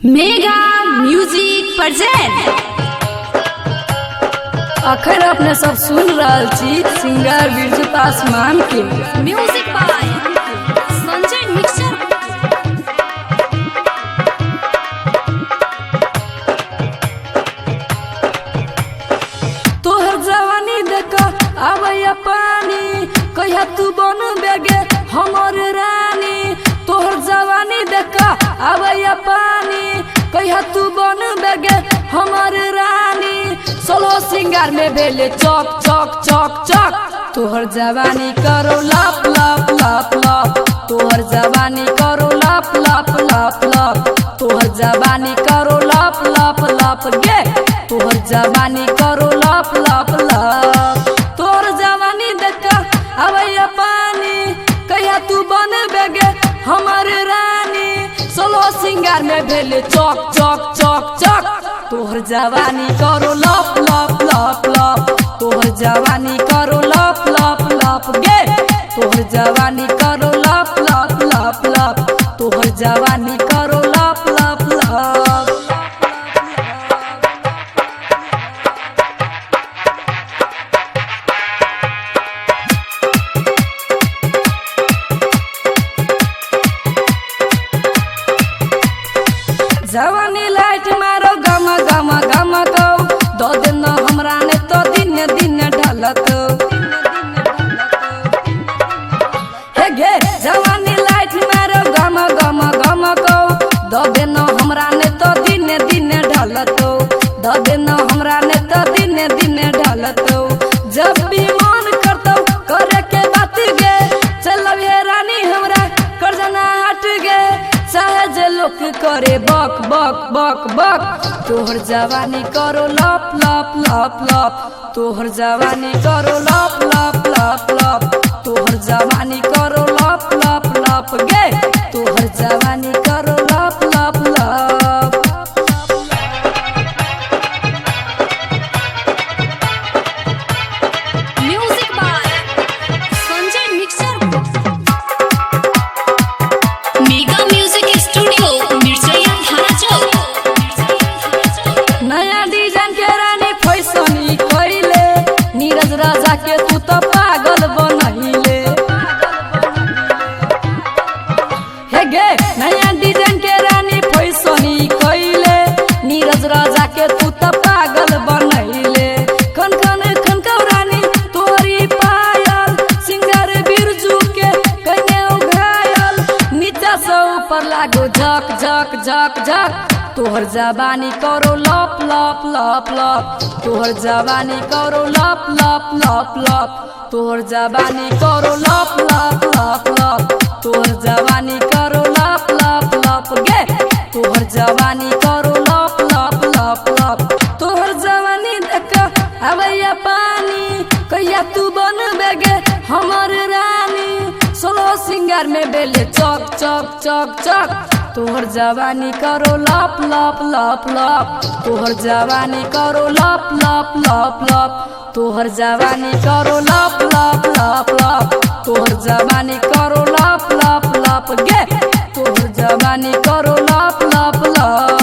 Mega music present. अखन अपने सब सुन रहल छी सिंगर बिरजू पासवान के। Music by Sanjay mixer. तोहर जवानी देख आबैया पानी, कहिया तू बन बेगे हमर रानी। तोहर जवानी देख आबैया पानी, कहिया तू बन बेगे हमर रानी। सोलो सिंगार में भेले चौक चौक चौक चौक। तोहर जवानी करो लप लप लप लप। तोहर जवानी करो लप लप लप लप। तोहर जवानी करो लप लप लप गे। तोहर जवानी करो लप लप लप। तोहर जवानी देख आबैया पानी, कहिया तू बन बेगे हमर रानी। सोलो सिंगार में भेले चौक चौक चौक चौक। तोहर जवानी करो लप लप लप लप। तोहर जवानी करो लप लप लप गे। तोहर जवानी करो लप लप लप लप। तोहर जवानी करो लप लप लप। जवानी लाइट मारो गम गम गम कौ, दो दिन हमरा ने तो दिन दिन ढलत। हे गे जवानी लाइट मारो गम गम गम कौ, दो दिन हमरा ने तो दिन दिन ढलत। दो दिन हमरा ने तो दिन दिन ढलत। जब भी मन करतौ करे के बात गे, चल हे रानी हमरा करजना हट गे। चाहे जे लोग करे बक बक बक बक। तोहर जवानी करो लप लप लप लप। तोहर जवानी करो लप लप लप लप। तोहर जवानी करो लप लप लप गे। तोहर जवानी करो लप लप लप। Music by Sanjay mixer. Mega music studio Mirchaiya थाना चौक। नया डिजाइन के रानी फैसनी कैले, नीरज राजा के तू तो पागल बनैले। हे गे नया डिजाइन के रानी फैसनी कैले, नीरज राजा के तू तो पागल बनैले। खन खन खन खन रानी तोहरी पायल, सिंगर बिरजू के कने घायल। नीचा से ऊपर लागो झक झक झक झक। तोहर जवानी करो लप लप लप लप। तोहर जवानी करो लप लप लप लप। तोहर जवानी करो लप लप लप लप। तोहर जवानी करो लप लप लप गे। तोहर जवानी करो लप लप लप लप। तोहर जवानी देख आबैया पानी, कहिया तू बन बेगे हमर रानी। सोलो सिंगार में बेले चौक चौक चौक चौक। तोहर जवानी करो लप लप लप लप। तोहर जवानी करो लप लप लप लप। तोहर जवानी करो लप लप लप लप। तोहर जवानी करो लप लप लप गे। तोहर जवानी करो लप लप लप।